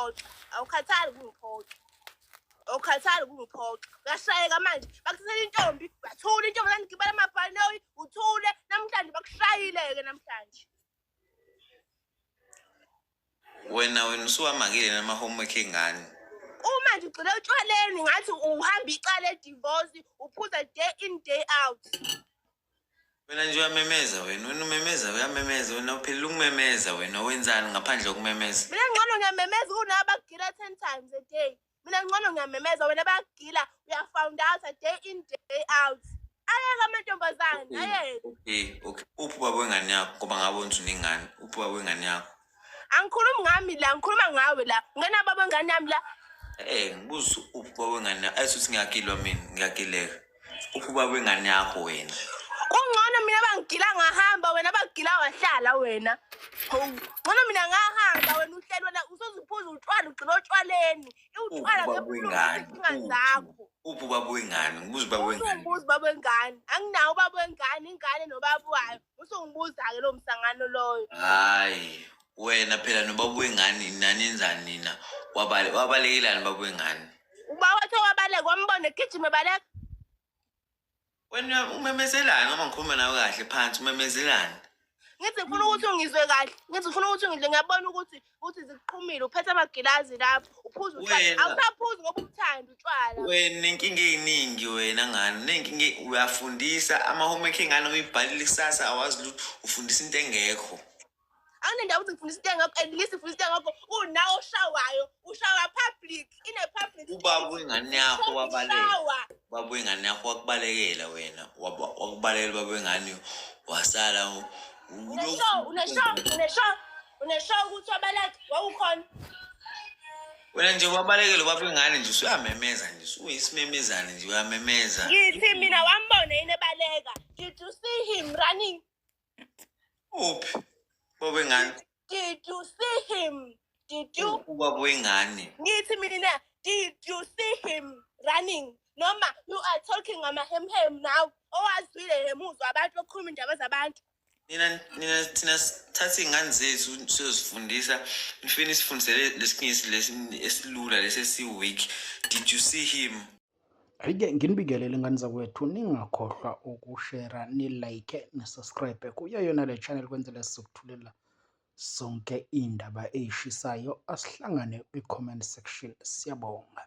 ukungiphoxa, awukhathali ukungiphoxa, awukhathali ukungiphoxa. Uyashayeka manje, bakuthathela intombi, uyathula intombi ngigibela amabhanoyi, uthule namhlanje bakushayile-ke namhlanje. Wena usuwamakile nama-homework engane. Uma nje ugcine utshwaleni ngathi uhamba icala e-divorce, uphuza day in day out. Wena nje uyamemeza wena, wena umemeza uyamemeza wena uphelela ukumemeza wena wenzani ngaphandle kokumemeza? Mina ngcono ngiyamemeza kunabakugila 10 times a day. Mina ngcono ngiyamemeza wena bayakugila uya-found out day in day out. Ayeke amantombazane, ayeke. Okay. Uphi ubaba wengane yakho ngoba ngabona ukuthi unengane. Uphi ubaba wengane yakho? Angikhulumi ngami la, ngikhuluma ngawe la. Ungena baba wengane yami la. Ngibuza uphi ubaba wengane yakho? Ayithi uthi ngiyagilwa mina, ngiyagileka. Uphi ubaba wengane yakho wena? Kungcono mina bangigila ngahamba wena bakugila wahlala wena. Hawu, ngcono mina ngahamba wena uhleli wena usuziphuza utshwala ugcina otshwaleni. Utshwala Uphi ubaba ngebuhlungu wengane? izinkinga Uphi? zakho. Uphi ubaba wengane? Ngibuza ubaba wengane. Usungibuza ubaba wengane. Anginawo ubaba wengane, ingane nobaba wayo. Usungibuza-ke lowo msangano loyo. Hayi, wena phela nobaba wengane nanenzani nina? Wabalekelani ubaba wengane? Uba wathi wabaleka wambona egijima ebaleka. Wena umemezelani noma ngikhuluma nawe kahle phansi umemezelani? Ngithi ngifuna ukuthi ungizwe kahle. Ngithi ngifuna ukuthi ungizwe ngiyabona ukuthi zikuqhumile uphethe amagilazi lapho uphuza utshwala. Wena Awusaphuzi ngoba ubuthanda utshwala. wena nenkinga ey'ningi wena ngane ney'nkinga uyafundisa ama-homework engane uyibhalile kusasa awazi lutho ufundisa into engekho. Anginendaba ukuthi ngifundisa into engekho, at least ngifundisa into engekho unawo oshawayo, ushawa public, in a public Ubaba space. wengane yakho Public wabaleka. shower. Ubaba wengane yakho wakubalekela wena. Wakubalekela ubaba wengane wasala Uneshow, uneshow, uneshow, uneshow ukuthi wabaleka, wawukhona. Wena nje wabalekela ubaba wengane nje usuyamemeza nje usuyisimemezane nje uyamemeza. Ngithi mina wambona yini ebaleka? Did you see him running? Uphi? Ubaba wengane. Did you see him? Did you? Ubaba wengane. Ngithi mina, did you see him running? Noma you are talking ngamahemhem now. Owazwile ngemuzwa abantu bekhuluma indaba zabantu. Nina thina sithatha iy'ngane zethu siyozifundisa nifike nisifundisele lesingisi lesi esilula lesi esi-weak. Did you see him? Hhayi-ke nginibingelele ngane zakwethu, ningakhohlwa ukushera, ni-like, ni-subscribe kuyo yona le channel kwenzela sizokuthulela zonke iy'ndaba ey'shisayo. Asihlangane kwi-comment section. Siyabonga.